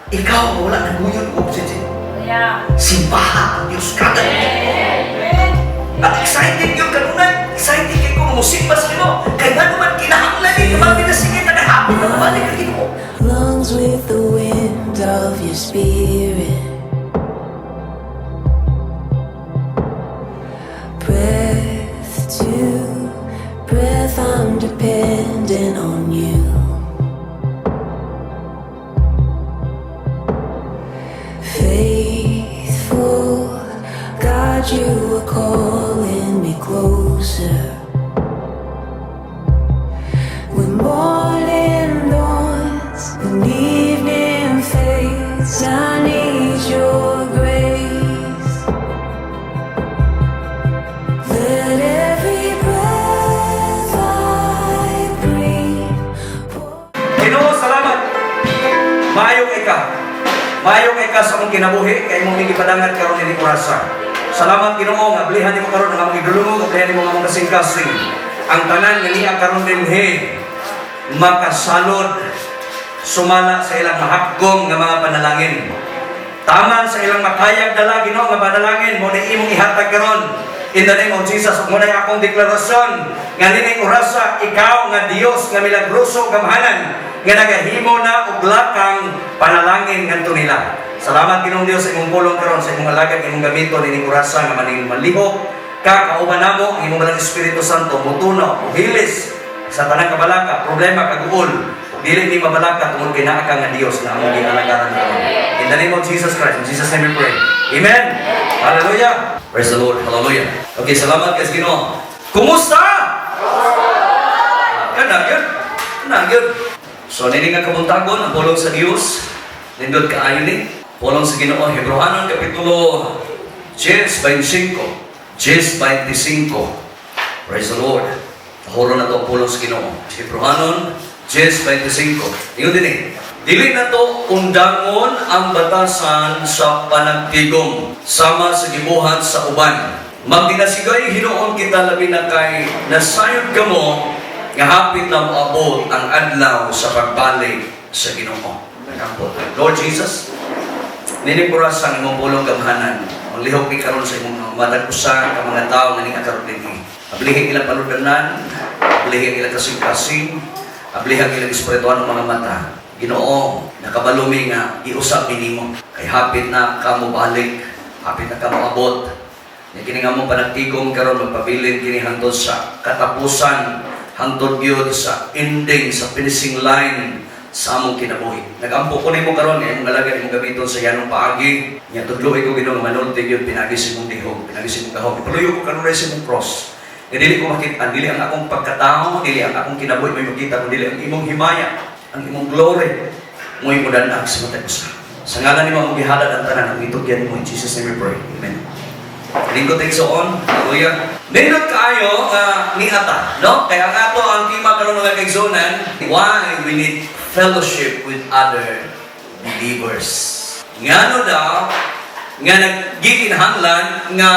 Ikaw wala naguyod og simbaha ang Diyos kada. At excited yung kanunay. Excited kay kung musimba sa Ginoo. Kay nga naman kinahanglan ni kapag sige na hapon na balik ang Ginoo. Lungs with the wind of your spirit. Breath to breath, I'm dependent on you. Faithful God, you are calling me closer. When morning dawns and evening fades, I need your grace. Let every breath I breathe. Ginoo, salamat. Maayo kay ka. Maayo kay ka sa among kinabuhi kay imong gipadangat karon ini orasa. Salamat, Ginoo, nga ablihan nimo karon ang among idulungog, ablihan nimo ang among kasing-kasing. Ang tanan nga niya karon dinhi makasalod sumala sa ilang mahapgong nga mga panalangin. Tama sa ilang makayag dala, Ginoo, nga panalangin mo ni imong ihatag karon. In the name of Jesus, ug mo akong deklarasyon nga nining orasa, ikaw nga Dios nga milagroso gamhanan nga nagahimo na og lakang panalangin ngadto nila. Salamat, Ginoong Dios, sa imong pulong karon sa imong alagad imong gamiton nining orasa nga maning malihok ka kauban namo ang imong Balang Espiritu Santo motunaw mohilis sa tanang kabalaka, problema kaguol. Dili mi mabalaka tungod kay naa ka nga Dios na among gialagaran karon. In the name of Jesus Christ, in Jesus' name we pray. Amen. Hallelujah. Praise the Lord. Hallelujah. Okay, salamat guys, Ginoo. Kumusta? Kana gyud. Kana gyud. So nini nga kabuntagon ang pulong sa Dios. Nindot kaayo ni. Pulong sa Ginoo, Hebreohanon kapitulo 10:25. 10:25. Praise the Lord. Huro na to ang pulong sa Ginoo. Hebreohanon 10:25. Ingon din eh. Dili na to undangon ang batasan sa panagtigom sama sa gibuhat sa uban. Magdinasigay hinuon kita labi na kay nasayod kamo nga hapit na moabot ang adlaw sa pagbalik sa Ginoo. Nagampot. Lord Jesus, nining oras ang imong pulong gamhanan. Maglihok ni karon sa imong matag usa ka mga tawo nga ning karon dinhi. Ablihin ilang paludanan, ablihin ilang kasing-kasing, ablihan ilang espiritual ng mga mata. Ginoo, nakabalo mi nga giusab mi nimo. Kay hapit na ka mo balik, hapit na ka moabot. Nya kini nga mo panagtigom karon magpabilin kini hangtod sa katapusan, hangtod gyud sa ending, sa finishing line sa among kinabuhi. Nagampo ko nimo karon imong alagad imong gamiton sa yanong paagi. Nya tudloy ko, Ginoo, nga manulti gyud pinagi sa imong lihok, pinagi sa imong gahom. Ipaluyo ko kanunay sa imong cross. Nga dili ko makita, dili ang akong pagkatao, dili ang akong kinabuhi may makita, kundi ang imong himaya, ang imong glory, mo'y mudanag sa matag usa. Sa ngalan nimo among gihalad ang tanan, ang itugyan nimo, in Jesus' name we pray. Amen. Lingkod igsoon, hallelujah. Nindot kaayo nga niata, no? Kaya nga ato ang tema karon, mga kaigsuonan, why we need fellowship with other believers. Ngano daw nga naggikinahanglan nga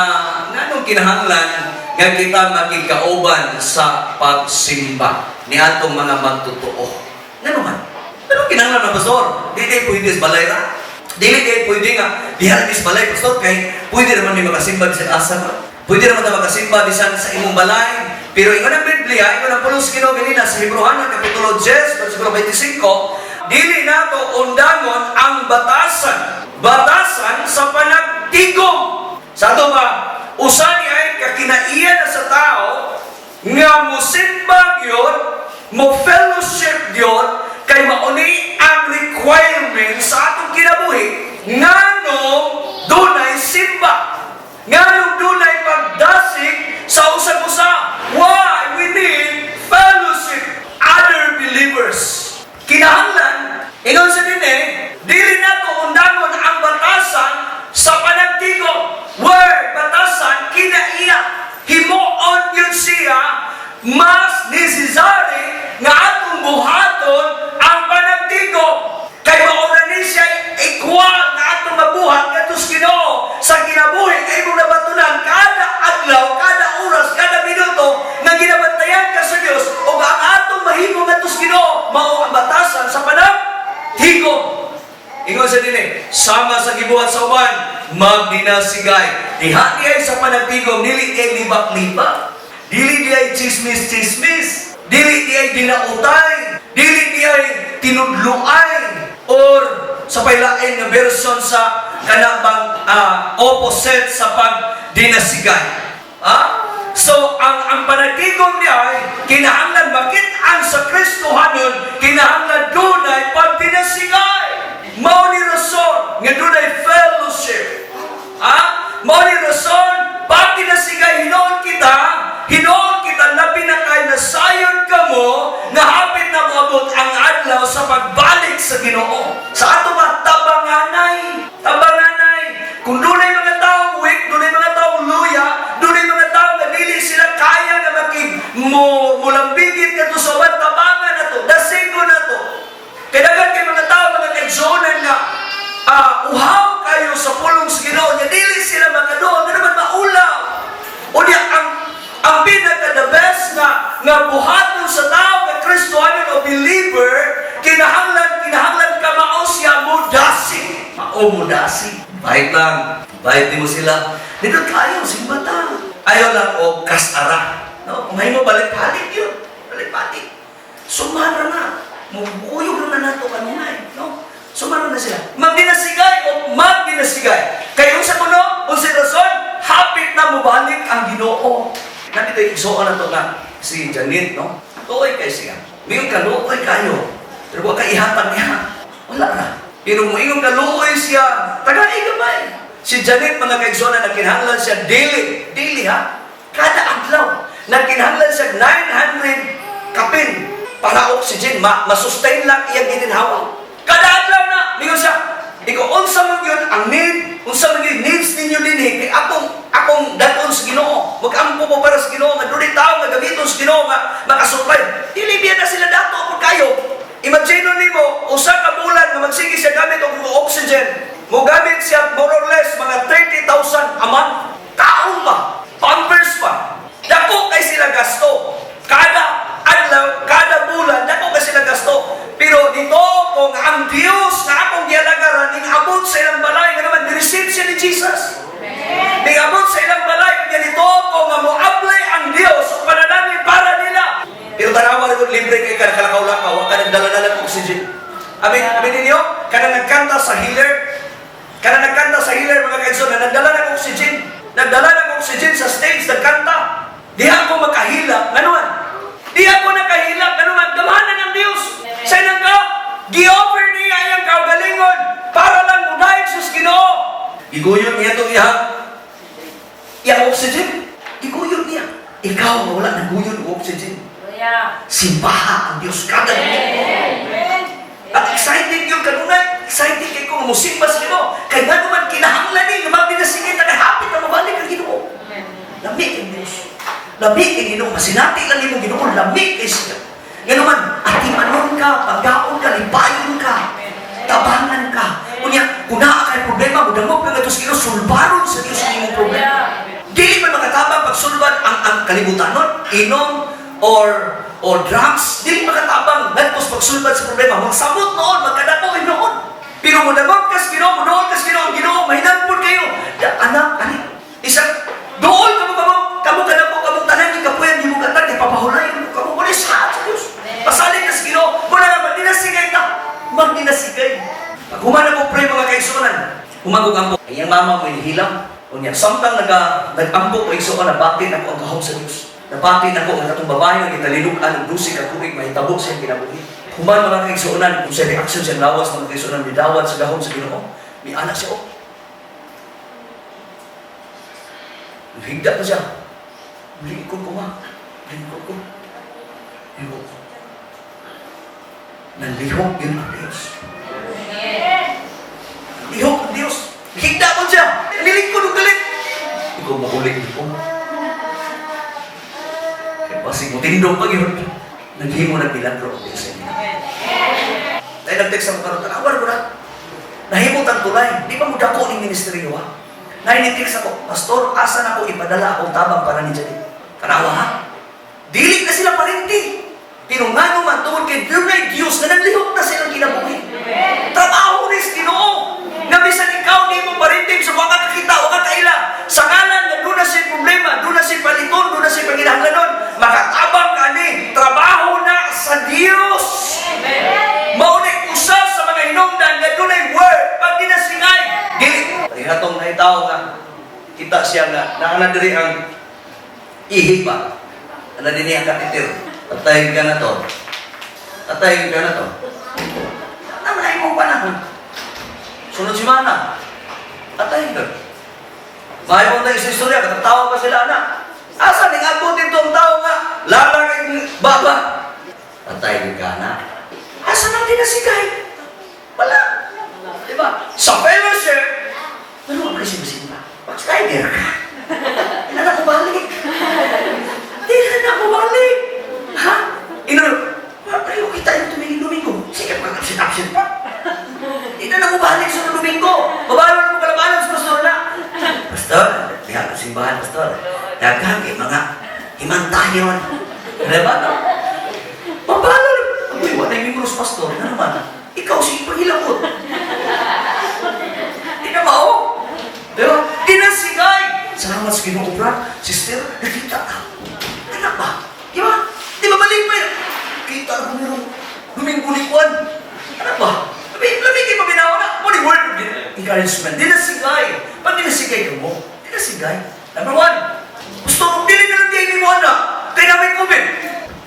nganong kinahanglan nga kita makikauban sa pagsimba ni atong mga magtotoo? Ngano man? Ano kinahanglan na, pastor? Di di pwede sa balay ra. Dili kay pwede nga diha ra sa balay, pastor, kay pwede naman may makasimba bisan asa ba. Pwede naman ta makasimba bisan sa imong balay. Pero ingon ang Biblia, ingon ang pulong sa Ginoo ganina sa Hebreohanon kapitulo 10, versikulo 25, dili nato undangon ang batasan. Batasan sa panagtigom. Sa ato ba, usa ni ay kakinaiya na sa tao nga musimba gyud, mo fellowship gyud, kay mauni ang requirement sa atong kinabuhi nganong dunay simba. Nganong dunay pagdasig sa usag-usa. Why we need fellowship other believers. Kinahanglan, ingon sa dinhi, dili nato undangon ang batasan sa panagtigom. Word, batasan, kinaiya. Himuon yun siya, mas necessary nga atong buhaton ang panagtigom. Kay mauna ni siya equal na atong mabuhat ngadto sa Ginoo sa kinabuhi nga imong nabatunan kada adlaw, kada oras, kada Unsa dinhi? Sama sa gibuhat sa uban, magdinasigay. Diha diay sa panagtigom, dili diay libak-libak. Dili diay chismis-chismis. Dili diay dinautay. Dili diay tinudluay or sa paylain nga version sa kanabang opposite sa pagdinasigay. Ah? So, ang panagtigom niya ay kinahanglan makit-an sa Kristohanon, kinahanglan dunay pagdinasigay. Mao ni rason nga dunay fellowship. Ah? Mao ni rason pagdinasigay hinuon kita labi na kay nasayod kamo nga hapit na moabot ang adlaw sa pagbalik sa Ginoo. Sa ato ba tabanganay, tabanganay. Kung dunay mga tawo weak, dunay mga tawo luya, dunay mga tawo nga dili sila kaya nga makig mo mulambigit kadto sa uban, tabangan nato, dasigo nato. Kay daghan kay mga tao, mga kaigsuonan nga uhaw kayo sa pulong sa Ginoo nga dili sila makaduol, nga naman maulaw. Unya ang pinaka the best nga nga buhaton sa tao nga Kristohanon o believer, kinahanglan kinahanglan kamao siya mudasi. Mao mudasi. Bait lang, bait mo sila. Dito kayo simba ta. Ayaw lang og kasara. No, kung mo balik-balik yun. Balik-balik. Sumara na. Mukuyog na nato kanunay, no? Sumara na sila. Magdinasigay o magdinasigay. Kay unsa kuno? Unsa rason? Hapit na mobalik ang Ginoo. Nandito yung igsoon na to nga si Janet, no? Tuoy kay siya. Mingon ka, luoy kayo. Pero wa ka ihatag niya. Wala na. Pero moingon ka, luoy siya. Tagai gamay. Si Janet, mga kaigsoon, na nagkinahanglan siya daily. Daily, ha? Kada adlaw. Nagkinahanglan siya 900 kapin para oxygen, ma-sustain lang iyang gininhawa. Kada adlaw na, ningon siya, ikaw, unsa man yun ang need, unsa man yun needs ninyo dinhi, kay akong, akong dadon sa Ginoo. Mag-ampo mo para sa Ginoo, nga dunay tao nga gamiton sa Ginoo nga makasupply. Dili biya na sila dato kung kayo. Imagine nimo, usa ka bulan nga magsige siya gamit og oxygen. Mo gamit siya more or less mga 30,000 a month. Kaon pa, Pampers pa. Dako kay sila gasto. Kada adlaw, kada bulan, dako kay sila gasto. Pero dito kung ang Dios na akong gialagaran ning abot sa ilang balay nga naman ni-receive siya ni Jesus. Ning abot sa ilang balay nga dito ko nga mo-apply ang Dios sa panalangin para nila. Pero tanawa rin kung libre kay ka nakalakaw-lakaw, wa ka nagdala-dala ng oxygen. Amin, amin ninyo, kana nagkanta sa Healer, kana nagkanta sa Healer, mga kaigsoon, na nagdala ng oxygen. Nagdala ng oxygen sa stage, nagkanta. Diha ko makahila, nganuman. Diha ko nakahila, nganuman. Gamhanan ng Dios. Sa inang ka, gi-offer niya iyang kaugalingon para lang mudayeg sa Ginoo. Giguyon niya itong iyang iyang oxygen. Giguyon niya. Ikaw nga wala naguyon og oxygen. Simbaha ang Diyos kada. At excited yung kanunay. Excited kay ko nga musimba sa Ginoo. Kay nga naman kinahanglan ni nga magdinasigay ta kay hapit na mabalik ang Ginoo. Lami kay Dios. Lami kay Ginoo. Masinati lang nimo Ginoo, lami kay siya. Nga naman, atimanon ka, paggaon ka, lipayon ka, tabangan ka. Unya, kung naa kay problema, mudangop ka ngadto sa Ginoo, sulbaron sa Dios ang imong problema. Dili man makatabang pagsulbad ang kalibutanon, inom or drugs, dili makatabang ngadto sa pagsulbad sa problema. Magsamot noon, magkadako noon. Pero mudangop ka sa Ginoo, muduol ka sa Ginoo, ang Ginoo mahinangpon kayo. Da, anak, ani, isang dool kamo kamo, kamo kadako kamo tanan ni kapuyan gibugatan kay papahulayon mo kamo wala sa sa Dios. Pasalig ka sa Ginoo, wala nga magdinasigay ta, magdinasigay. Pag human ako pray, mga kaigsuonan, humagog ang iyang mama mo hilam. Unya, samtang nagampo ko, igsuon, nabati nako ang gahom sa Dios. Nabati nako ang katong babae nga gitalinukan og 12 ka tuig mahitabo sa iyang kinabuhi. Human, mga kaigsuonan, kung sa reaction sa lawas, mga kaigsuonan, midawat sa gahom sa Ginoo. Miana siya, oh. Higda ko siya. Lingkod ko ma. Lingkod ko. Lingkod ko. Nalihok yun ang Diyos. Lihok ang Diyos. Higda ko siya. Nilingkod og galit. Ikaw mahulig ko. Kaya basig mo, tindog pa yun. Naghimo ng milagro ang Diyos sa inyo. Dahil nag-text ako karon, tanawar ko na. Nahimot ang tulay. Di pa mo dako ning ministeryo ha. Nainitext ako, "Pastor, asa na ko ipadala akong tabang para ni Janet?" Tanawa ha. Dili na sila parinti. Pero nga naman, tungod kay dunay Diyos na nanlihok na silang kinabuhi. Trabaho ni sa Ginoo. Nga bisan ikaw di mo parintim sa wa ka kakita, wa ka kaila. Sa ngalan nga duna siya problema, duna siya paliton, duna siya panginahanglanon, makatabang ka ni, trabaho na sa Dios. Mao ni usa sa mga hinungdan nga dunay word pag dinasigay. Dili Parehatong nahitaw nga kita siya nga naa diri ang ihi ba. Ana dinhi ang catheter. Patayin ka na to. Patayin ka na to. Ano na imong panahon? Sunod semana. Patayin ka. Maayo mo tayo sa istorya, katatawa pa sila na. Asa ning abot dito ang tao nga lala kay baba. Patayin ka na. Asa nang dinasigay? Wala. Di ba? Sa fellowship, ano ang kasi masimba? Backslider ka. Hindi na ako balik. Hindi na ako balik. Ha? Ino, ayaw kita yung tumingin Domingo. Sige, pag absent-absent pa. Hindi na ako balik sa Domingo. Babalo na mo kalabanan sa pastor na. Pastor, diha sa simbahan, pastor. Daghang kay mga himantayon. Di ba? No? Babalo na. Uy, wala yung membros, pastor. Ano naman? Ikaw, sige, pahilakot. Di na mao. Di ba? Dinasigay. Salamat sa Ginoo, brad. Sister, nakita ka. Anak ba? Di ba? Di ba balik pa yun? Kita na ko meron Domingo ni Juan. Anak ba? Labi, labi kayo paminawa na. Mo ni word of encouragement. Dinasigay. Pag dinasigay ka mo, dinasigay. Number one, gusto kong dili na lang di mo anak. Kaya namin COVID.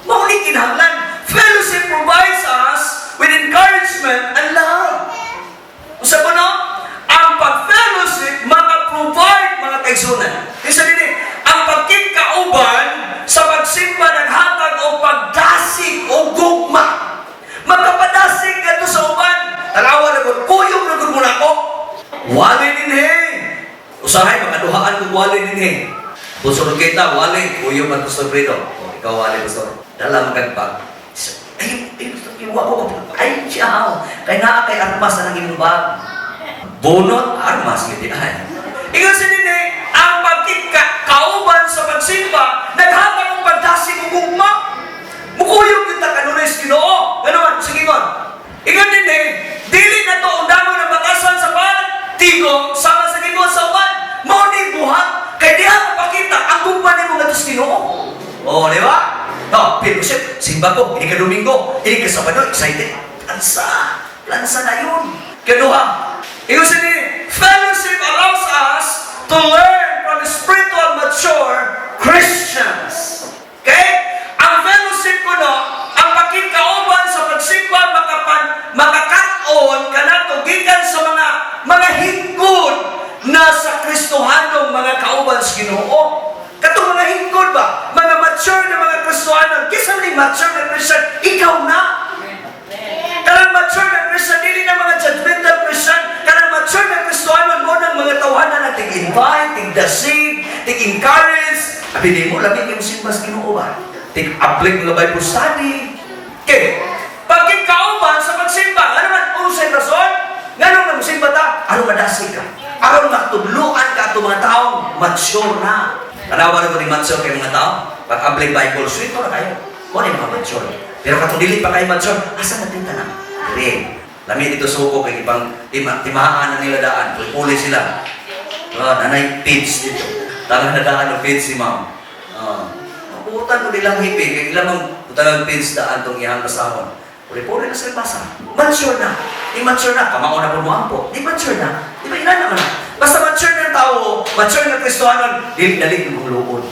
Mao ni kinahanglan. Fellowship provides us with encouragement and love. Usa ko no? Ang pag-fellowship maka-provide, mga kaigsunan. Isa din ang pagkikauban sa pagsimba naghatag og pagdasig o gugma. Makapadasig ngadto sa uban. Tanawa na gud, kuyog na gud mo nako. Wali dinhi. Usahay makaduhaan kung wali dinhi. Kung sunod kita, wali, kuyog man Pastor Fredo. O, ikaw wali, Pastor. Dala man kag bag. Ay, ay, Pastor, iwa ko. Ay, siya. Kay naa kay armas na nang imong bag. Bunot, armas, giti ay. Ingon sa dinhi, ang pagkika kauban sa pagsimba, naghatag og pagdasig ug gugma. Mukuyog kita kanunay sa Ginoo. Ganoon, sige ngon. Ingon dinhi, dili na to undangon ang batasan sa pagtigom sama sa gibuhat sa uban. Mao ni buhat kay diha mapakita ang gugma nimo ngadto sa Ginoo. Oh, di ba? No, pero shit, simba ko, hindi ka Domingo, hindi ka Sabado, excited. Plansa, plansa na yun. Kaduha, ingon sa dinhi, fellowship allows us to learn from spiritual mature Christians. Okay? Ang fellowship ko no, ang pakikauban sa pagsimba makapan makakat-on kanato gikan sa mga hingkod na sa Kristohanong mga kauban sa Ginoo. Katong mga hingkod ba? Mga mature na mga Kristohanon. Kinsa man mature na Christian, ikaw na. Kanang mature na Christian, dili na mga judgmental Christian. Kanang mature na Kristohanon mo ng mga tawhanan na tig-invite, tig-dasig, tig-encourage. Abi di mo, lami yung simba sa Ginoo ba? Tig-apply mga Bible study. Okay. Pagkikauban sa pagsimba, ano man, unsay rason? Nganong na musimba ta? Aron madasig ka. Aron matudluan ka ato mga taong mature na. Tanawa na ko ni mature kay mga tao. Pag-apply Bible, sweet na kayo. Mo ni mga mature. Pero katong dili pa kayo mature, asa na tinta na? Dire. Lami dito suko kay ibang timahaan na nila daan. Puli sila. Oh, nanay page dito. Tanga na daan og page si ma'am. Oh. Mabutan ko nilang hipi kay ilang mang butangan page daan tong iyang basahon. Puli-puli na sila basa. Mature na. Di mature na. Kamao na po mo ampo. Di mature na. Di ba ina naman na? Basta mature na tao, mature na Kristohanon, dili dali mong luod.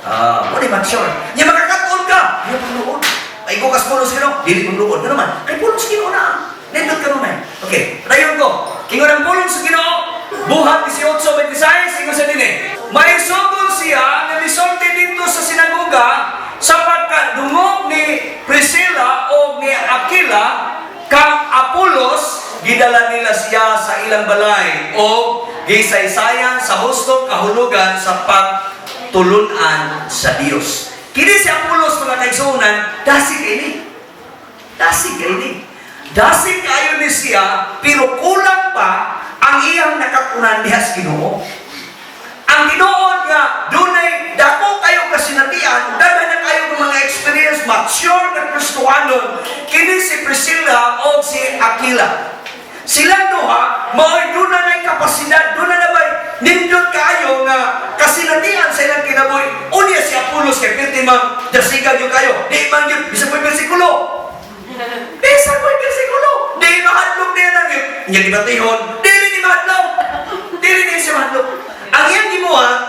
Ah, mo di mature. Nya makakatuon ka, di mong luod. Ay ko kas pulong sa Ginoo, dili mong luod. Ano man? Kay pulong sa Ginoo na. Nindot ka naman. Okay, padayon ko. Ingon ang pulong sa Ginoo, Buhat 18:26, ingon sa dinhi. Maisugon siya nga misulti dito sa sinagoga sa pagkadungog ni Priscilla o ni Aquila kang Apolos, gidala nila siya sa ilang balay o gisaysayan sa hustong kahulugan sa pagtulunan sa Dios. Kini si Apolos, mga kaigsuonan, dasig ini. Dasig ini. Dasig kayo ni siya, pero kulang pa ang iyang nakatunan diha sa Ginoo. Ang tinuod nga dunay dako kayo kasinatian, daghan na kayo ng mga experience, mature na. Kristohanon, kini si Priscilla o si Aquila. Silang duha, mao'y doon na na'y kapasidad, doon na na ba'y nindot kaayo nga kasinatian sa ilang kinabuhi. Unya si Apollos kay pirti man dasigan gyud kayo. Di man gyud bisan po'y bersikulo. Bisan po'y bersikulo. Di mahadlok niya nang iyang gibatihon. Dili ni mahadlok. Dili ni siya mahadlok. Ang iyang gibuhat,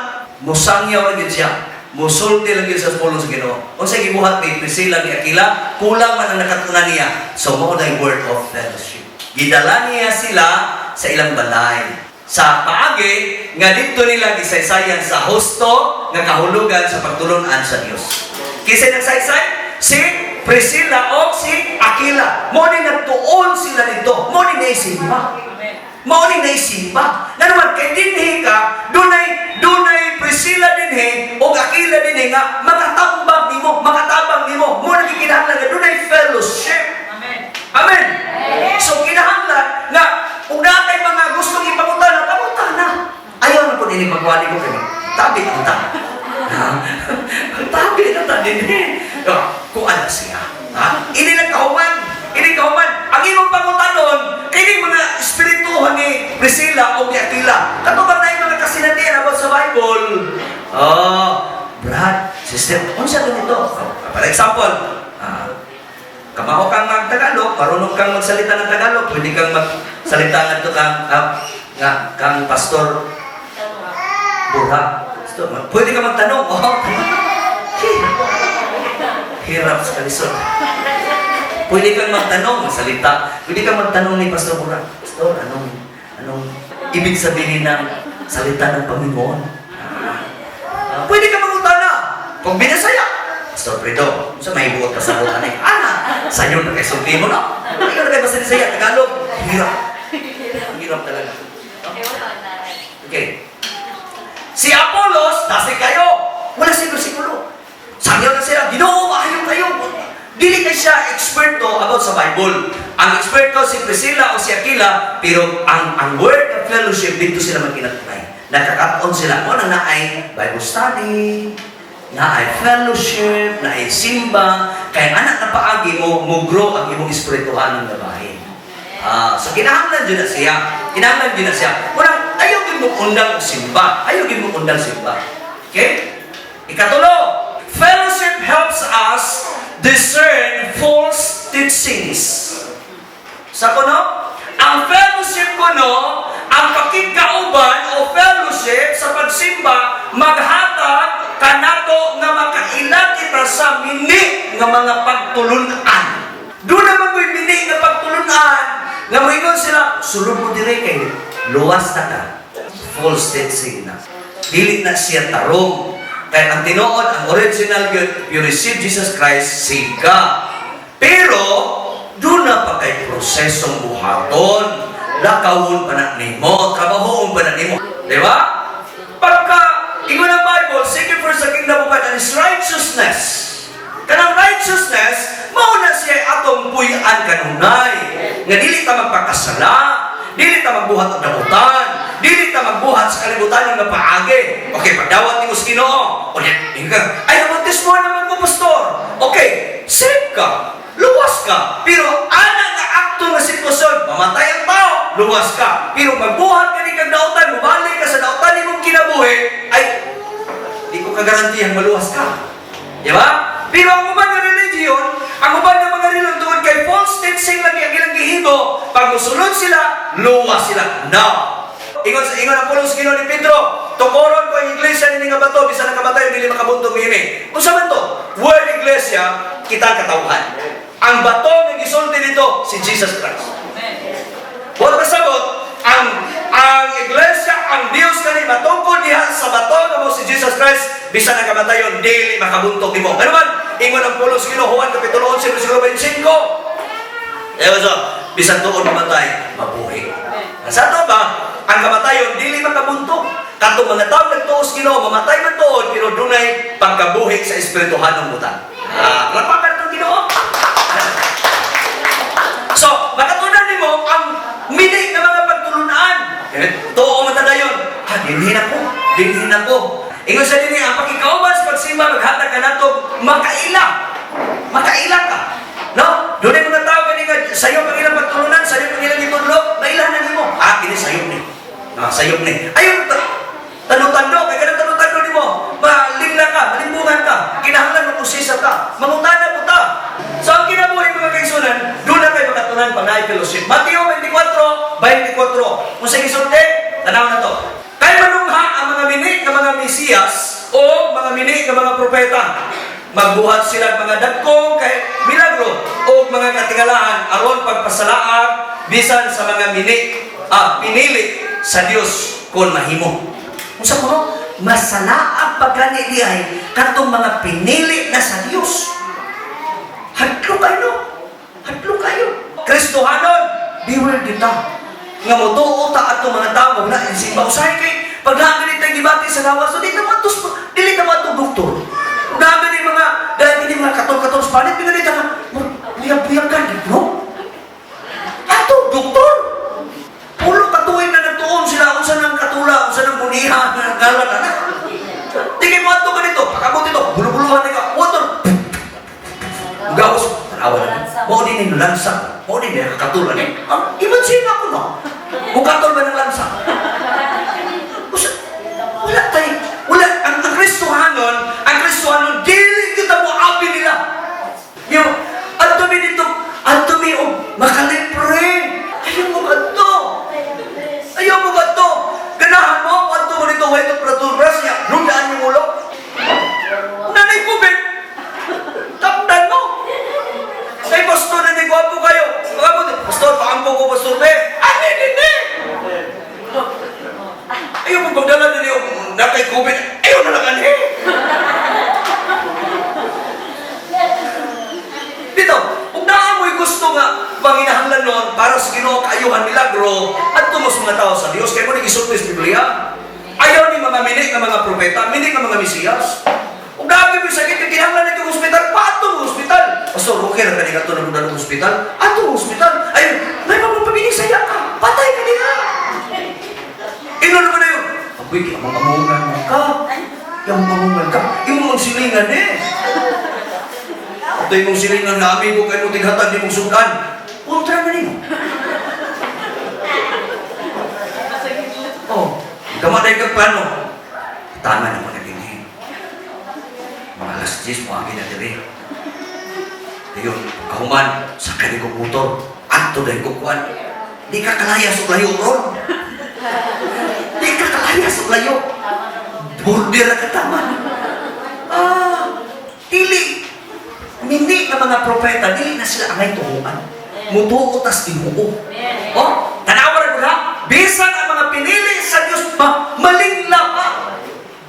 musangyaw lang gyud siya. Musulti lang gyud sa pulong sa Ginoo. Unsay gibuhat ni Priscilla ni Aquila, kulang man ang nakatunan niya. So mao na word of fellowship. Gidala niya sila sa ilang balay. Sa paagi nga didto nila gisaysayan sa husto nga kahulugan sa pagtulunan sa Dios. Kinsa nagsaysay? Si Priscilla o si Aquila. Mao ni nagtuon sila dito. Mao ni naisimba. Mao ni naisimba. Na naman kay dinhi ka, dunay dunay Priscilla dinhi o Aquila dinhi nga makatambag nimo, makatabang nimo. Mao na gikinahanglan nga dunay fellowship. Amen. So kinahanglan nga ug naa kay mga gustong ipangutana, pangutana. Ayaw na po nini magwali ko kay tabi ang ta. Tabi na ta dinhi. Oh, kuan na siya. Ha? Ini lang kahuman. Ini kahuman. Ang imong pangutanon, kini mga espirituhan ni Priscilla o ni Aquila. Kato ba na yung mga kasinatian about sa Bible? Oh, Brad, sister, unsa ganito? For example, kamao kang mag-Tagalog, marunong kang magsalita ng Tagalog, pwede kang magsalita ngadto kang nga kang Pastor Burha. Pastor, pwede ka magtanong. Oh. Hirap sa kalisod. Pwede kang magtanong, magsalita. Pwede kang magtanong ni Pastor Burha. "Pastor, anong anong ibig sabihin ng salita ng Panginoon?" Ah, pwede ka mangutana. Kung binasaya, "Pastor Fredo, sa may buot pasabot ani?" Ana, sayo na kay sulti mo, no? Ikaw na kay basta Bisaya, Tagalog. Hirap. Hirap talaga. Okay. Si Apollos, dasig kayo. Wala siya bersikulo. Sangyaw na sila, "Ginoo, maayo kayo." Dili kay siya eksperto about sa Bible. Ang eksperto si Priscilla o si Aquila, pero ang word of fellowship, dito sila magkinatnay. Nakakaton sila. Mo na naay Bible study, naay fellowship, naay simba, kay anak na paagi mo, mo grow ang imong espirituhanon nga bahin. Ah, so kinahanglan jud na siya. Kinahanglan jud na siya. Unang ayaw gyud mo undang og simba. Ayaw gyud mo undang simba. Okay? Ikatulo, fellowship helps us discern false teachings. Sa kuno, ang fellowship kuno, ang pakigkauban o fellowship sa pagsimba, maghatag kanato nga makaila kita sa mini nga mga pagtulunan. Doon naman ko'y mini nga pagtulunan, nga moingon sila, "Sulod mo dire kay luwas na ka." False teaching na. Dili na siya tarong. Kaya ang tinuod, ang original yun, you receive Jesus Christ, save ka. Pero, doon na pa kay prosesong buhaton. Lakawon pa na nimo, trabahoon pa na nimo. Di ba? Pagka, ingon ang Bible, "Seek ye first the kingdom of God and His righteousness." Kanang righteousness, mao na siya atong puy-an kanunay. Nga dili ta magpakasala, dili ta magbuhat og damutan, dili ta magbuhat sa kalibutan nga paagi. Okay, pagdawat nimo sa Ginoo. O niya, ingon ka, "Ay, nabautismo naman ko, Pastor." Okay, save ka. Luwas ka. Pero ana nga akto nga sitwasyon, mamatay ang tao, luwas ka. Pero magbuhat ka ni kag dautan, mubalik ka sa dautan nimong kinabuhi, ay, di ko kagarantiyang maluwas ka. Di ba? Pero ang uban nga religion, ang uban nga mga religion, tungod kay false teaching lagi ang ilang gihimo, pag musulod sila, luwas sila. No. Ingon sa ingon ang pulong sa Ginoo ni Pedro, "Tukoron ko ang iglesia nini nga bato, bisan ang kamatayon dili makabuntog niini." Unsa man to? Word iglesia, kita katawhan. Ang bato nga gisulti dito si Jesus Christ. Wala kasabot, ang iglesia, ang Dios kani matungkol diha sa bato nga mo si Jesus Christ, bisan ang kamatayon dili makabuntog nimo. Ano man? Ingon ang pulong sa Ginoo, Juan kapitulo 11 bersikulo 25. Ewan so, bisan tuon mamatay, mabuhi. Sa ato ba, ang kamatayon dili makabuntog. Katong mga tao nagtuo sa Ginoo, mamatay man tuod, pero dunay pagkabuhi sa espirituhanong butang. Ah, lapakan itong Ginoo. So, makatunan nimo ang mini nga mga pagtulunan. Tuo man dayon. "Ah, dinhi na ko. Dinhi na ko." Ingon sa dinhi, ang pakikauban sa pagsimba maghatag kanato makaila. Makaila ka. No? Doon ay mga tao gani nga sayo ang ilang pagtulunan, sayo ang ilang gitudlo, mailahan na nimo. Ah, kini sayop ni. Ah, sayop ni. Ayun, tanong-tando, kay kanang tanong-tando nimo, malingla ka, malimbungan ka, kinahanglan mo usisa ka, mangutana po ta. So ang kinabuhi, mga kaigsunan, doon na kayo makatunan pag naay fellowship. Mateo 24, 24. Kung sa gisulti, tanaw na to. Kay manungha ang mga mini nga mga Mesiyas o mga mini nga mga propeta. Magbuhat sila mga dagkong kay milagro o mga katingalahan aron pagpasalaag bisan sa mga mini pinili sa Dios kon mahimo. Unsa kuno? Masalaag pagani di ay katong mga pinili na sa Dios. Hadlo kayo, no? Hadlo kayo. Kristohanon, beware kita. Nga motuo ta atong mga tao na simba usahay kay pag naa tayo gibati sa lawas, so di na mo dili na mo atong doktor. Naa ni mga dahil hindi mga katol-katol sa panit, pinali ta nga buyag-buyag ka, di bro. Ato doktor. Pulo ka tuig na nagtuon sila unsa nang katula, unsa nang buniha, nang galan ana. Di kay mo ato ganito, pag-abot ito, bulu-buluhan na ka, water. Gawas, tanawa na. Mao din ni lansa. Mao din ni katula ni. Ang imagine ako no. Mukatol ba ng lansa? Wala tayo. Wala. Ang Kristohanon, dili kita mo abi nila. Yung, adto mi dito, adto mi og makalipre. Ayaw mo kadto. Ayaw mo kadto. Ganahan mo, adto mo dito, way to pratubras niya. Lundaan yung ulo. Nanay COVID. Takdan mo. Kay pastor na ni gwapo kayo. Gwapo, pastor, paampo ko, pastor, be. Ani, hindi. Ayaw mo pagdala na niyo, nakay COVID. Ayaw na lang, anhi. Dito, kung naa mo'y gusto nga panginahanglan nun para sa Ginoo kaayuhan milagro at tumos mga tao sa Dios kay mo gisulti sa Biblia. Ayaw ni mga mini nga mga propeta, mini nga mga Mesiyas. Kung naa mo'y sakit kay kinahanglan nito ospital, paadto mo ospital. Pastor, okay ra kani kadto na mo ospital. Adto mo ospital. Ay, may mapabilis saya ka. Patay ka niya. Ino naman na yun. Agoy, amang-amungan mo ka. Yung amungan ka. Imo mang silingan eh. Ito yung silingan na amigo kay mo tighatan di mong sudan. Kontra man nimo. Oh, kamatay kag plano. Tama na mo na dinhi. Mga alas 10 mo agi na diri. Ayun, kahuman, sakay ko motor. Adto dahil ko kuan. Di ka kalayas og layo ron. Di ka kalayas og layo. Border ka tama. Ah, dili. Hindi na mga propeta, dili na sila angay tuhuan. Mutuo tas Ginoo. Oh, tanawa ra ha. Bisan ang mga pinili sa Dios ma malingla pa.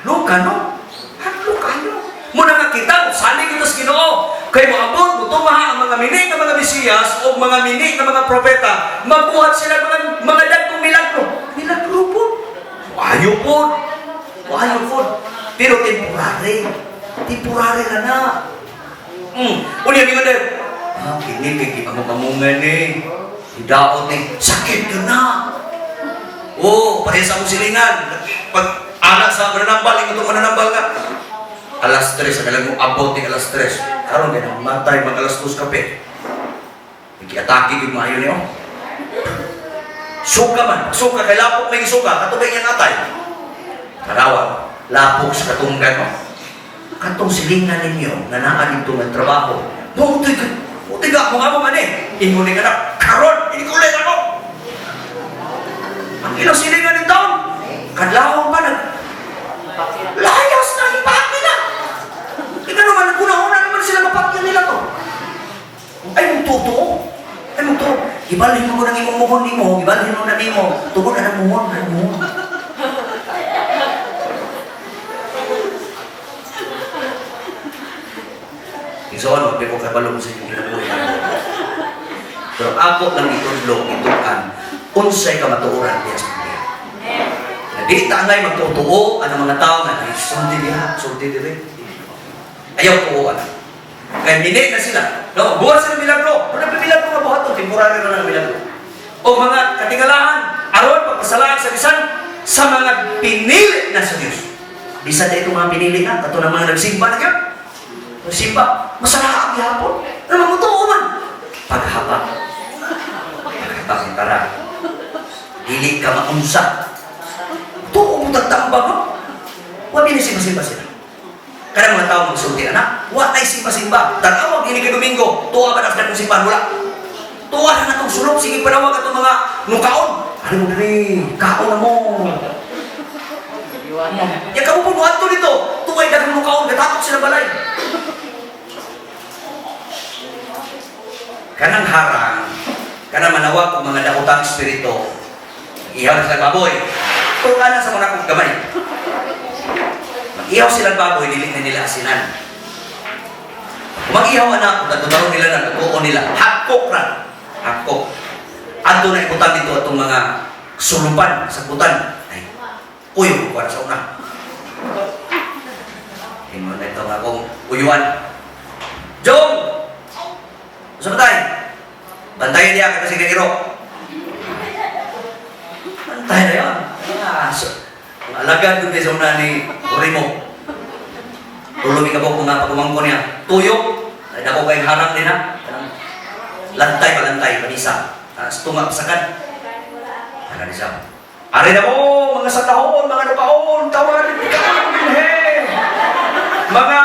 Luka no? Hadlo kayo. Muna nga kita, salig ito sa Ginoo. Kay moabot, mutumaha ang mga mini nga mga Mesiyas o mga mini nga mga propeta, magbuhat sila mga dagkong milagro. Milagro po. Ayo po. Ayo po. Pero temporary. Temporary na na. Unya ni nga ah, kini kay gipangamungan ni. Idaot ni, sakit ka na. Oh, pareha sa akong silingan. Pag anak sa mananambal, ingon itong mananambal ka. Alas 3, ang alam mo, abot ni alas 3. Karon kay namatay mag alas 2 kape. Ikiatake gyud maayo niyo. Suka man, suka kay lapok may suka, katubay niyang atay. Tanawa, lapok sa katunggan mo. Katong silingan ninyo nga naa dito nga trabaho. Mutoy ka, mutoy ka, mga mo man eh. Ingon ni anak, karon, inikulit ako. Ang ilang silingan ni taon, kadlawon pa nag layas na, ipaki na. Ikaw naman, naguna-una naman sila mapakyan nila to. Ay, mong totoo. Ay, mong totoo. Ibalhin mo ng imong muhon nimo, ibalhin mo na nimo. Tugod na ng muhon, ng muhon. Igsoon, magpi ko kabalo mo sa inyong kinabuhi. Pero ako lang itudlo, itukan, unsay kamatuoran diya sa Biblia. Na di ta angay magtutuo ang mga tao nga, ay, sulti diha, sulti diri. Ayaw tuoan. Kaya mini na sila. No, buhat sila milagro. Wala pa milagro nga buhaton, temporary na lang milagro. O mga katingalahan, aron pagpasalaan sa bisan sa mga pinili na sa Dios. Bisan na itong mga pinili na, kato ng mga nagsimba na yun. Nagsimba, masala ang gihapon. Ano mo tuo man? Paghabak. Paghabak ni para. Dili ka maunsa. Tuo mo tagtambag, no? Wa ni simba-simba sila. Kanang mga tao magsulti, anak, wa ay simba-simba. Tanawag ini kay Domingo, tuwa ba na sa simbahan? Wala. Tuwa na natong sulok, sige panawag atong mga nukaon. Ano mo diri? Kaon na mo. Ya kamo po muadto dito. Tuway daghang nukaon, gatakot sila balay. Kanang harang, kanang manawag og mga daotang espiritu, ihaw na sila baboy. Tuwa na sa mga kong gamay. Mag-ihaw silang baboy, dili na nila asinan. Kung mag-ihaw anak, kung tatunaron nila na, tutuon nila, hakok ra. Hakok. Adto na ibutang dito atong mga sulupan, sagutan. Ay, uyo, kuha na sa una. Ingon na ito nga akong uyuan. Jong! Saan ba tayo? Bantayan niya, kasi kagiro. Bantay na yun. Ah, so, ang alagad dun sa una ni Urimo. Tuloy ka po kung nga pagumangko niya. Tuyo. Ay, dako kayong harang din ha. Lantay, palantay, panisa. Tunga, pasakan. Ano ni siya? Ari na mo, mga satahon, mga nukaon, tawarin ka dinhe. Mga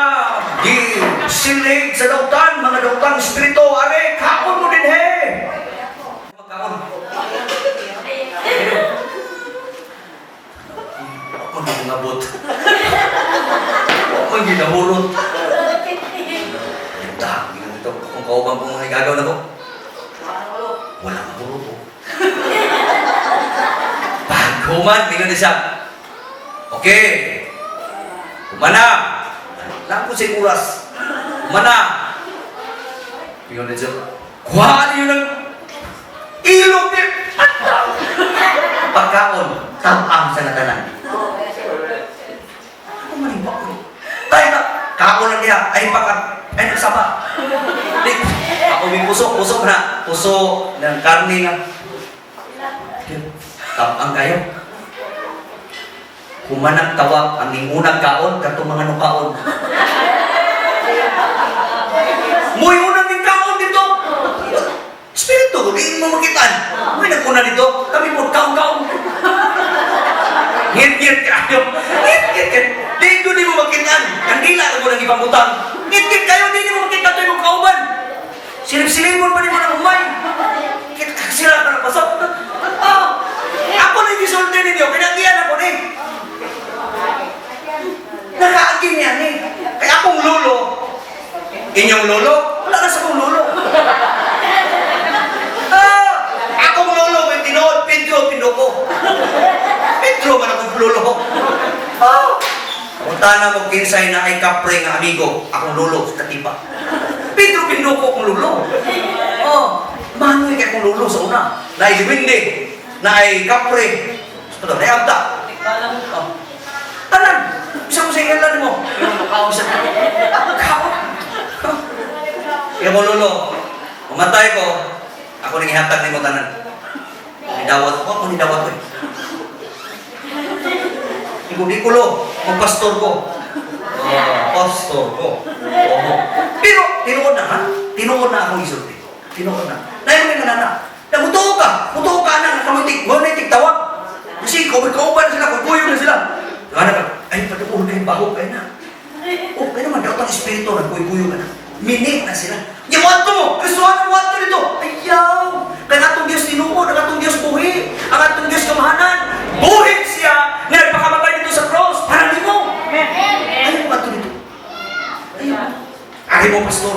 di silig sa dautan, mga dautang espiritu, are, kaon mo dinhe. Kaon. Ako na ngabot. Ako ang ginahurot. Ita, ito, kung kaubang kung mga igagaw na ko. Wala mahurot ko. Paghuman, mingon ni siya. Okay. Humana. Lang ko sa oras. Humana. Mingon ni siya. Kuha niyo ng ilog ni pagkaon, tabang sa natanan. Ano man yung bakon? Tayo na, kaon lang niya, ay pagka, ay nagsama. Di, ako may puso, puso na, puso ng karne nga. Tabang kayo. Humanang tawag ang ningunang kaon, katong mga nukaon. Muy unang ning kaon dito. Espiritu, di mo makitaan. Muy naguna dito, kami po kaon-kaon. Ngit-ngit kayo. Ngit-ngit kayo. Di ko di mo makitaan. Kandila ka mo nang ipamutang. Ngit-ngit kayo, di mo makitaan ito imong kauban. Silip-silipon pa ni mo ng humay. Sila ka na pasok. Ah, ako na yung gisulti ninyo, kinagiyan ako ni. Nakaagin niya ni. Kaya akong lolo, inyong lolo, wala na sa akong lolo. Ah, akong lolo, may tinuod, Pedro, Pinoko. Pedro man akong lolo. Ah, punta na mo kinsay na ay kapre nga amigo, akong lolo sa Katipa. Pedro Pinoko akong lolo. Oh, manoy kay akong lolo sa una. Na ay Liwinde, na ay kapre. Ito, na ay abta. Oh. Tanan, bisa mo sa ilan mo. Bisa kao. Kaya mo lolo, umatay ko, ako nang ihatag ni mo tanan. Nidawat ko, ako nidawat ko eh. Hindi ko lo, magpastor ko. Oh, pastor ko. Oh. Pero, tinuod na ha? Tinuod na akong isulti. Tinuod na. Nayon may kanana. Namutuo ka, mutuo ka na, nakamutik, mo na tigtawag. Kasi, kauban na sila, kukuyo na sila. Diba na ka, ay, patukuhan kayo, baho kayo na. Oh, kaya naman, daw ang espiritu, nagkuyo-kuyo ka na. Minit na sila. Yung wanto mo, Kristohan ang wanto nito. Ayaw! Kaya atong Diyos tinuod, ang atong Diyos buhi, ang atong Diyos kamahanan. Buhi siya nga nagpakamatay dito sa cross para nimo. Ayaw mo ato dito. Ayaw. Ayaw mo, pastor.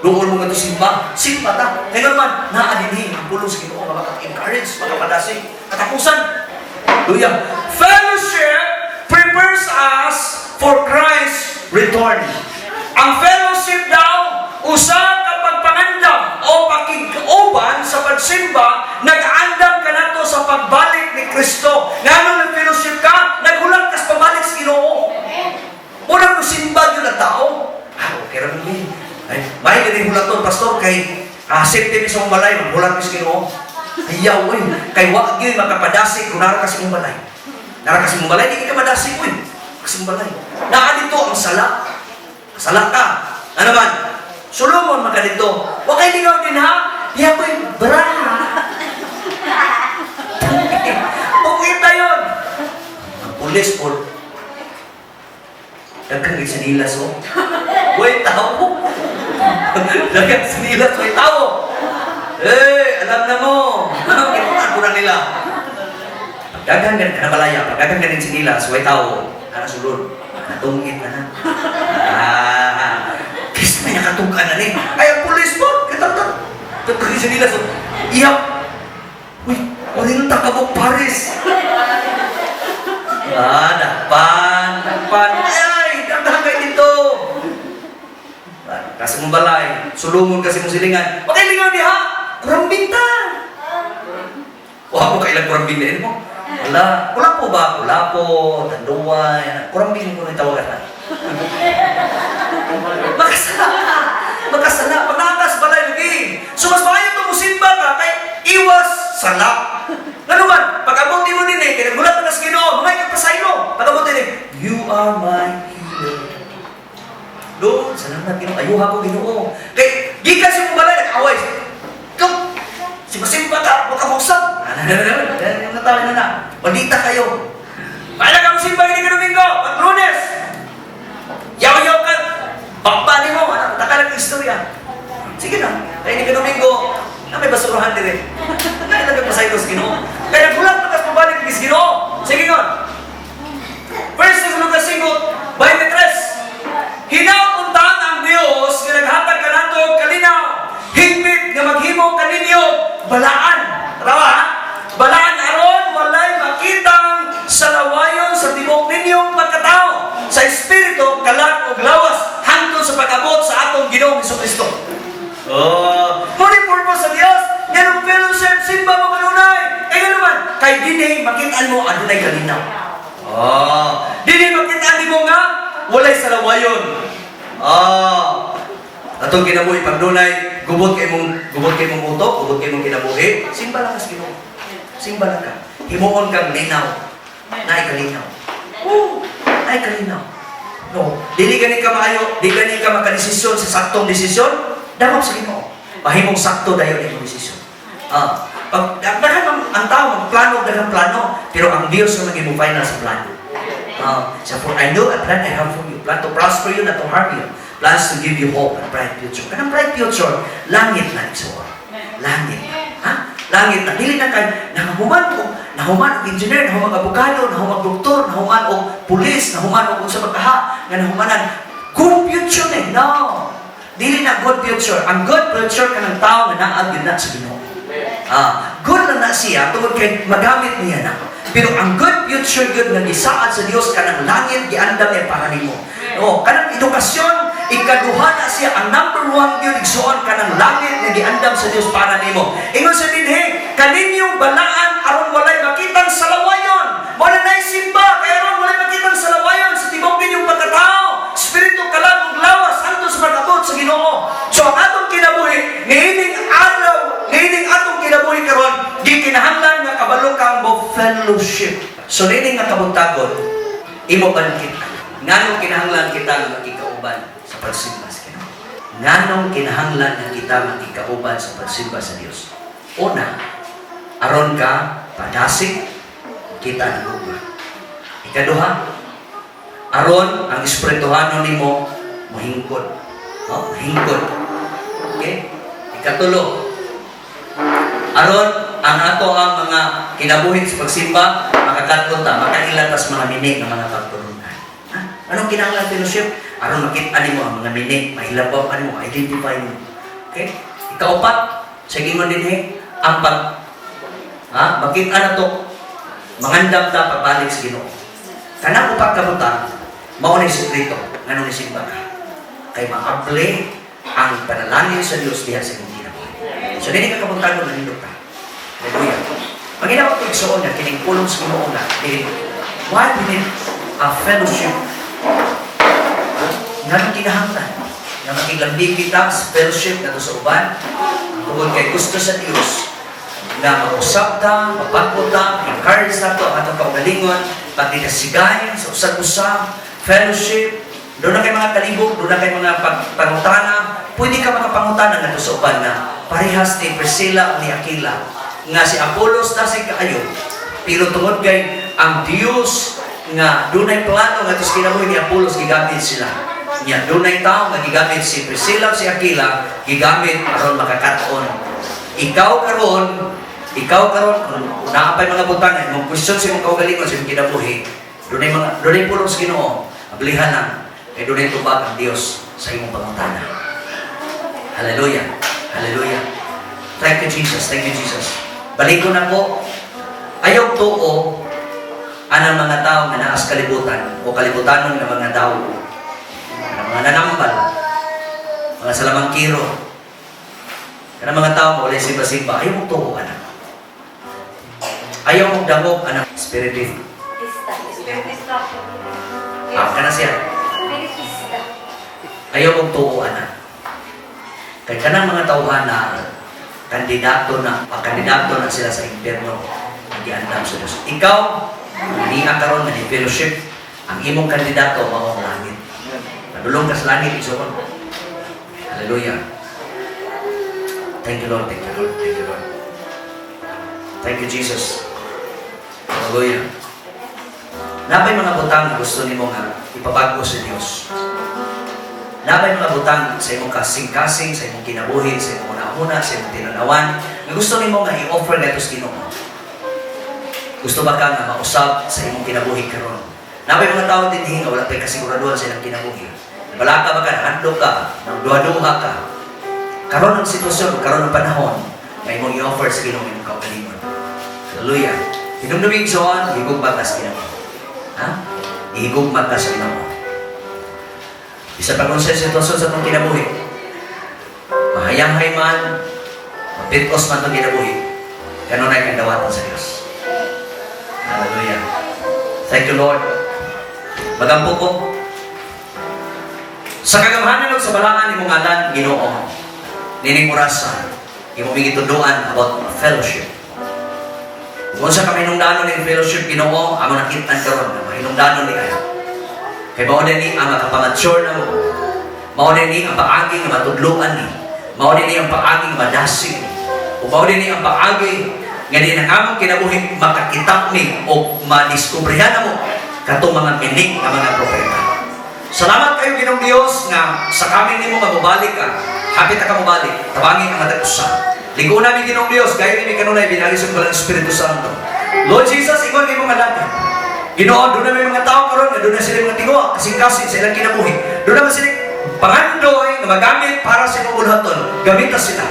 Doon mo nga ito simba. Simba ta. Ngayon man, naa dinhi ang pulong sa Ginoo nga maka-encourage, makapadasig, katapusan. Hallelujah. Fellowship prepares us for Christ's return. Ang fellowship daw, usa ka pagpangandam o pakig-uban sa pagsimba, nag-andam ka nato sa pagbalik ni Kristo. Ngano nag-fellowship ka, naghulat ka sa pabalik sa Ginoo. Unang simba yun ang tao. Ah, okay ra man. Ay, may diri hulaton pastor kay safety mi sa imong balay, maghulat mi sa Ginoo. Ayaw oy, kay wa gyud makapadasig kung nara ka sa imong balay. Nara ka sa imong balay, di ka madasig oy. Sa imong balay. Naa dito ang sala. Sala ka. Ano man? Solomon maka dito. Wa kay lingaw din ha. Iya ko'y bra. Bukit na yun. Ang pulis po. Daghang sinilas, oh. Way tao. Daghang sinilas, way tao. Eh, alam na mo. Kinuha ko na nila. Pagdagan ganin ka na balaya, pagdagan ganin sinilas, way tao. Ana sulod. Natungit na na. Ah, kis may nakatungka na ni. Ay, ang pulis po. Katatang. Tatang sinilas, oh. Iyak. Uy, 40 ka pares. Ah, dakpan, dakpan. Ay, daghan kay dito. Ah, kasi mong balay, sulungon kasi mong silingan. Okay, lingaw diha. Kurambing ta. Wa mo kailang kurambing din mo. Wala. Wala po ba? Wala po. Tanduay. Kurambing ko na tawagan na. Makasala ka. Makasala. Pag nakakas balay lagi. So mas maayo ito musimba ka kay iwas sala. Ngano man, pag abot nimo din eh, kay nagulat na sa Ginoo, mga pasaylo. Pag abot din eh, "You are my healer." Lord, salamat, Ginoo. Ayuha ko, Ginoo. Kay gikan sa imong balay nag-away. Ikaw, si masimba ka, makahugsap. Ano na na na, na na na. Balita kayo. Bahala ka musimba ini ka Domingo, pag Lunes. Yaw-yaw ka, bakba mo, anak, taka lang istorya. Sige na, kaya ni ka Domingo, na may basurahan dire. Na ilagay pa sa sa Ginoo. Kaya nagulat na kas pabalik sa Ginoo. Sige ngon. First Thessalonians 5:23. Hinaut unta ang Dios nga naghatag kanato og kalinaw, higpit nga maghimo kaninyo balaan. Tama ha? Balaan aron walay makitang salawayon sa tibuok ninyong pagkatao, sa espiritu, kalag ug lawas, hangtod sa pag-abot sa atong Ginoong Kristo. Oh, mao ni purpose sa Dios. Nganong fellowship, simba mo kanunay. Kay ngano man, kay dinhi makitaan mo adunay kalinaw. Oh, dinhi makitaan nimo nga walay salawayon. Oh. Atong kinabuhi pag dunay gubot kay mong utok, gubot kay mong kinabuhi, simba lang ka sa Ginoo. Simba lang ka. Himuon kang linaw. Naay kalinaw. Oo, naay kalinaw. No, dili gani ka maayo, di gani ka makadesisyon sa saktong desisyon, damap sa Ginoo. Mahimong sakto dayon imong desisyon. Ah, pag daghan ang tao magplano daghang plano, pero ang Dios ang maging final sa plano. Ah, so "For I know a plan I have for you, plan to prosper you, not to harm you, plans to give you hope and bright future." Kanang bright future, langit na igsuon. Langit na. Ha? Langit na. Dili na kay nahuman og engineer, nahuman og abogado, nahuman og doktor, nahuman og pulis, nahuman og unsa pagkaha, nga nahumanan. Good future ni. No. Dili na good future. Ang good future kanang tao nga naa gyud na sa Ginoo. Ah, good lang na siya tungod kay magamit niya na. Pero ang good future gyud nga gisaad sa Dios, kanang langit giandam niya para nimo. No, kanang edukasyon ikaduha na siya, ang number one gyud, igsuon, kanang langit nga giandam sa Dios para nimo. Ingon sa dinhi, kaninyong balaan aron walay makitang salawayon. Mo na nay simba kay aron walay makitang salawayon sa tibuok ninyong pagkatao, espiritu, kalag ug lawas, hangtod sa pag-abot sa Ginoo. So ang atong kinabuhi niining adlaw, niining atong kinabuhi karon, gikinahanglan nga kabalo kang mo fellowship. So niini nga kabuntagon, imo bankit nganong kinahanglan kita nga makikauban sa pagsimba sa Ginoo. Nganong kinahanglan nga kita makikauban sa pagsimba sa Dios? Una, aron ka padasig kita ng gugma. Ikaduha, aron ang espirituhanon nimo mohingkod. No? Mohingkod. Okay? Ikatulo, aron ang ato ang mga kinabuhi sa pagsimba, makakaton ta, makaila ta sa mga mini nga mga pagtulunan. Ha? Anong kinahanglan fellowship? Aron makita nimo ang mga mini, mahilabaw ka nimo, identify nimo. Okay? Ikaupat, sa gingon dinhi, ang pag ha, makita na to, mangandam ta pagbalik sa Ginoo. Kanang upat ka butang, mao ni sekreto nganong nisimba ka. Kay maable ang panalangin sa Dios diha sa imong kinabuhi. So dili ka kabuntagon, nanindot ka. Hallelujah. Panginoon ko igsuon nga kining pulong sa Ginoo nga dili, why we need a fellowship? Nganong kinahanglan nga makiglambing kita sa fellowship nato sa uban? Tungod kay gusto sa Dios na mag-usap ta, mapagpo ta, encourage na to ang atong kaugalingon, pagdinasigay sa usag-usab, fellowship, doon na kay mga kalibog, doon na kay mga pangutana, pwede ka makapangutana ngadto sa uban na. Parehas ni Priscilla o ni Aquila nga si Apollos dasig kaayo, pero tungod kay ang Dios nga dunay plano nga sa kinabuhi ni Apollos, gigamit sila. Nya dunay tao nga gigamit si Priscilla o si Aquila, gigamit aron makakaton. Ikaw karon, kung naa pay mga butang imong question sa imong kaugalingon, sa imong kinabuhi, dunay pulong sa Ginoo, ablihan lang kay dunay tubag ang Dios sa imong pangutana. Hallelujah. Hallelujah. Thank you, Jesus. Thank you, Jesus. Balik ko na po. Ayaw tuo anang mga tao nga naa sa kalibutan o kalibutanon nga mga daw. Ang mga nanambal, mga salamangkiro. Kanang mga tao nga walay simba-simba, ayaw mong tuo anak. Ayaw mong dangog anang spiritista. Spiritista. Ah, kana siya. Spiritista. Ayaw mong tuo anak. Kay kanang mga tawhan na kandidato na, ah, kandidato na sila sa impyerno, giandam sa Diyos. Ikaw, niya karon nga ni fellowship, ang imong kandidato mao ang langit. Padulong ka sa langit, igsoon. Hallelujah. Thank you, Lord. Thank you, Lord. Thank you, Lord. Thank you, Jesus. Hallelujah. Naa bay mga butang nga gusto nimo nga ipabago sa Dios? Naa bay mga butang sa imong kasing-kasing, sa imong kinabuhi, sa imong una-una, sa imong tinanawan, nga gusto nimo nga i-offer ngadto sa Ginoo? Gusto ba ka nga mausab sa imong kinabuhi karon? Naa bay mga tao dinhi nga wala pay kasiguraduhan sa ilang kinabuhi? Balaka ba ka, nahadlok ka, nagduha-duha ka? Karon ang sitwasyon, karon ang panahon, nga imong i-offer sa Ginoo imong kaugalingon. Hallelujah. Hinumdumi, igsoon, higugma ka sa Ginoo. Ha? Higugma ka sa Ginoo. Bisa pa kung sa sitwasyon sa itong kinabuhi, mahayanghay man, mapitos man itong kinabuhi, kanunay kang dawatan sa Diyos. Hallelujah. Thank you, Lord. Magampo ko. Sa kagamhanan ug sa balaan imong ngalan, Ginoo, nining orasa, imong gituduan about fellowship. Kung sa kamahinungdanon ning fellowship, Ginoo, amo nakit-an karon nga mahinungdanon ni ay. Kay mao ni ang makapamature na mo. Mao ni ang paagi nga matudloan ni. Mao ni ang paagi nga madasig ni. Ug mao ni ang paagi nga di ang among kinabuhi makakita ni o madiskubrihan na mo katong mga minik nga mga propeta. Salamat kayo, Ginoong Dios, nga sa kaming nimo nga mobalik ka. Hapit ka mobalik, tabangi ang matag usa. Ligo nami, Ginoong Dios, gayon nimi kanunay pinaagi sa Balang Espiritu Santo. Lord Jesus, ingon imong alagad. Ginoo, duna may mga tao karon nga duna sila mga tinguha, kasing-kasing sa ilang kinabuhi. Duna man sila pangandoy nga magamit para sa imong buluhaton. Gamita sila.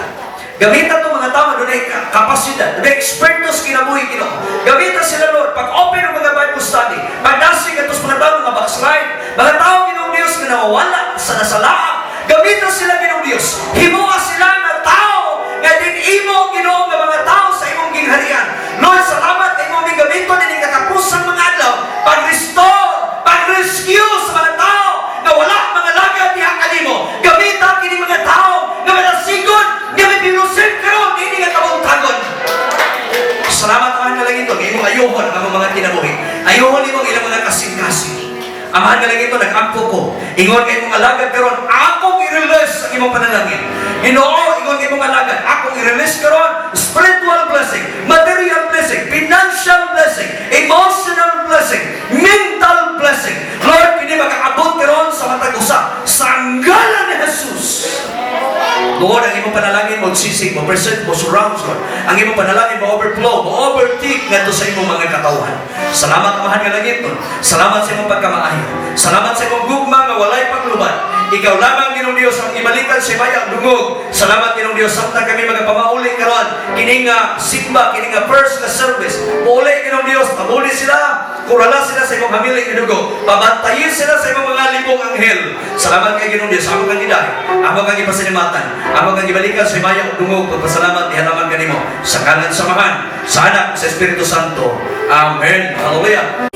Gamita itong mga tao, dunay kapasidad, dunay eksperto sa kinabuhi, Ginoo. Gamita sila, Lord, pag-open ng mga Bible study, pagdasig atos mga tao nga backslide, mga tao, Ginoong Dios, nga nawawala sa nasalaang. Gamita sila, Ginoong Dios. Himoa sila nga tao nga din imo, Ginoo, nga mga tao sa imong gingharian. Lord, salamat imong gamiton ining katapusan mga adlaw pag-restore, pag-rescue sa mga tao nga wala mga lagad diha kanimo. Gamita kini mga tao nga madasigon, nga may bilusin karon ini nga kabuntagon. Salamat, Amahan nga langit, imong ayuhon ang among mga kinabuhi. Ayuhon nimo ang ilang mga kasing-kasing. Amahan nga langit, nag-ampo ko. Ingon kay imong alagad karon, akong i-release ang imong panalangin. Ginoo, ingon kay imong alagad, akong i-release karon spiritual blessing, material blessing, financial blessing, emotional blessing, mental blessing. Lord, kini makaabot karon sa matag usa sa ngalan ni Jesus. Lord, ang imong panalangin mo sisig, mo present, mo surround, Lord. Ang imong panalangin mo overflow, mo overtake ngadto sa imong mga katawhan. Salamat, Amahan nga langit. Salamat sa imong pagkamaayo. Salamat sa imong gugma nga walay paglubad. Ikaw lamang, Ginoong Dios, ang ibalikan sa bayang dungog. Salamat, Ginoong Dios, samtang kami magapamauli karon kini nga simba, kini nga first nga service. Muuli, Ginoong Dios, pamuli sila, kurala sila sa imong hamili nga dugo. Pabantayin sila sa imong mga libong anghel. Salamat kay Ginoong Dios, amo kang gidahi, amo kang gipasalamatan, amo kang gibalikan sa bayang dungog. Pagpasalamat ihalaman kanimo sa ngalan sa Amahan, sa Anak, sa Espiritu Santo. Amen. Hallelujah.